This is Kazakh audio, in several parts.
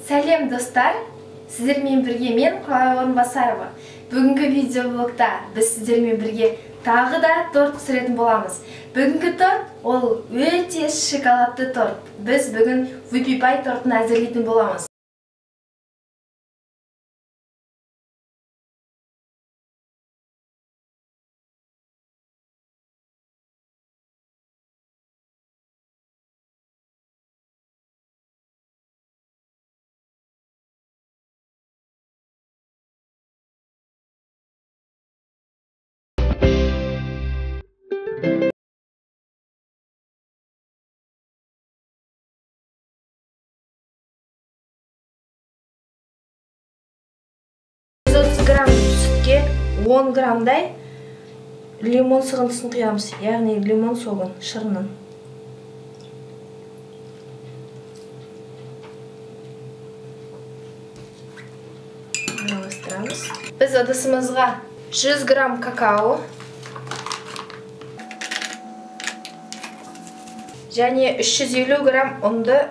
Сәлем достар, сіздермен бірге мен Құралай Орынбасарова. Бүгінгі видеоблогта біз сіздермен бірге тағы да торт пісіретін боламыз. Бүгінгі торт ол өте шоколадты торт. Біз бүгін Whoopie Pie тортын әзірлейтін боламыз. Грамм сүтке 10 граммдай лимон сығындысын құямыз, яғни лимон согын, шырынын. Араластырамыз. Біз ыдысымызға 100 грамм какао және 350 грамм ұнды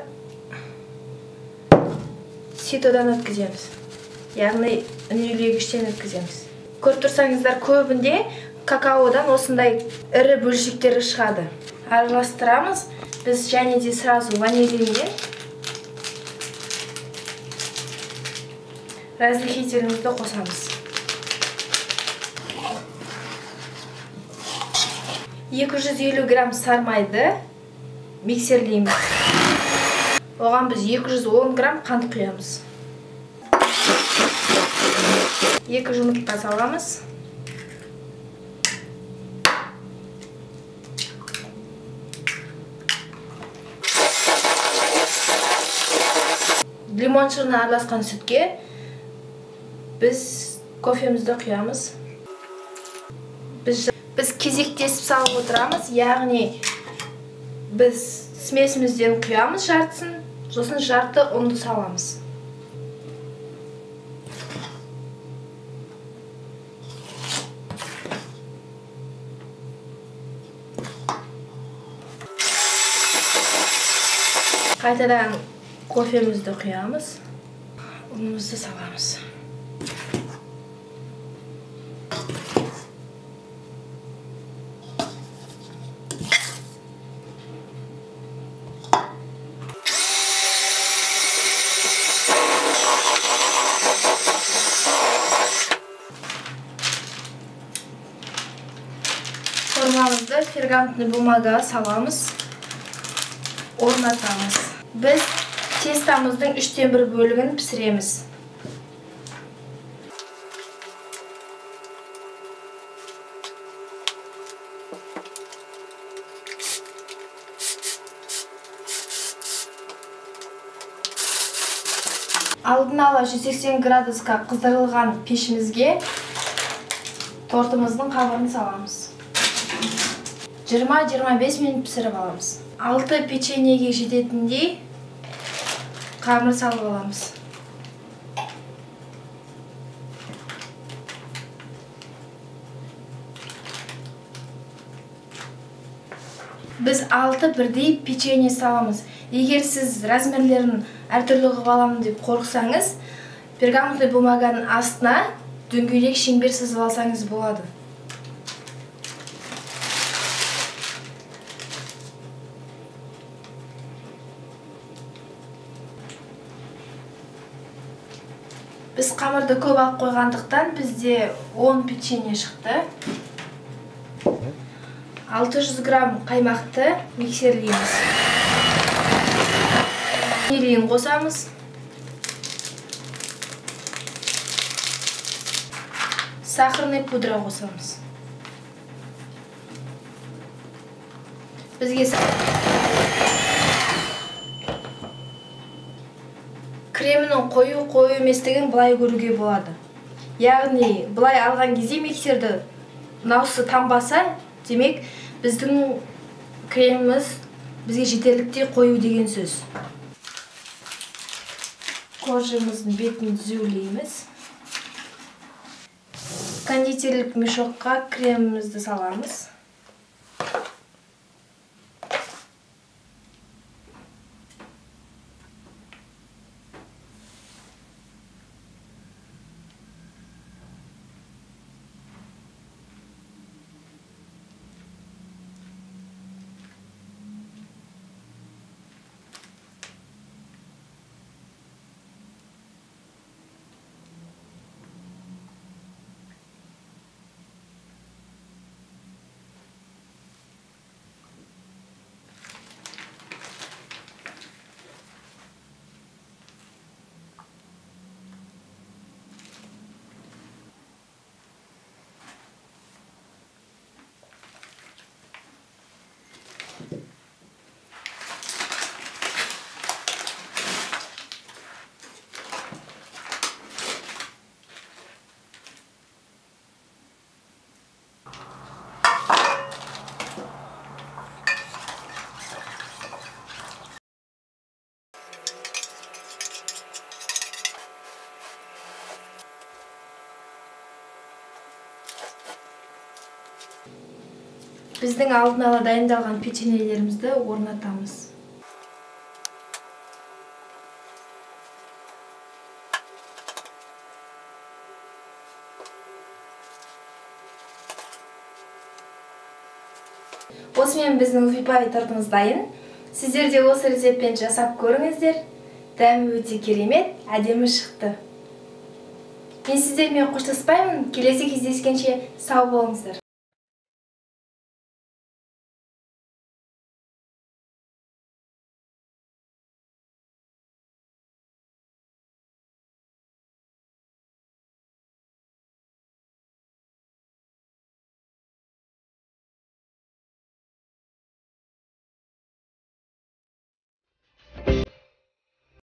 ситодан өткіземіз. Яғни үнелегіштен өткіземіз. Көріп тұрсаңыздар, көбінде какаодан осындай ірі бөлшектері шығады. Араластырамыз. Біз және де сразу ванилинмен разрыхлителімізді қосамыз. 250 грамм сармайды миксерлейміз. Оған біз 210 грамм қант құямыз. 2 жұмыртқа саламыз. Лимон шырыны араласқан сүтке біз кофемізді құямыз. Біз кезектесіп салып отырамыз, яғни біз смесімізден құямыз жартысын, сосын жарты ұнды саламыз. Қайтадан кофемізді құямыз, ұнымызды саламыз. Формамызды пергаментный бумагаға саламыз, орнатамыз. Біз тестамыздың 1/3 бөлігін пісіреміз. Алдын ала 180 градусқа қыздырылған пешімізге тортымыздың қабырын саламыз. 20-25 минут пісіріп аламыз. 6 печеньеге жететіндей қамыр салып аламыз. Біз 6 бірдей печенье саламыз. Егер сіз размерлерін әртүрлі қылып аламын деп қорықсаңыз, пергаментный бумаганың астына дөңгелек шеңбер сызып алсаңыз болады. Біз қамырды көп алып қойғандықтан бізде 10 печенье шықты. 600 грамм қаймақты миксерлейміз. Ванилин қосамыз. Сахарный пудра қосамыз. Бізге кремінің қою-қою еместігін былай көруге болады. Яғни, былай алған кезде миксерді мынаусы тамбаса, демек біздің креміміз бізге жетерліктей қою деген сөз. Коржымыздың бетін түзулейміз. Кондитерлік мешокқа кремімізді саламыз. Біздің алдын ала дайындалған печеньелерімізді орнатамыз. Осымен біздің Уфипави тортымыз дайын. Сіздер де осы рецептпен жасап көріңіздер. Дәмі өте керемет, әдемі шықты. Мен сіздермен қоштаспаймын. Келесі кездескенше сау болыңыздар.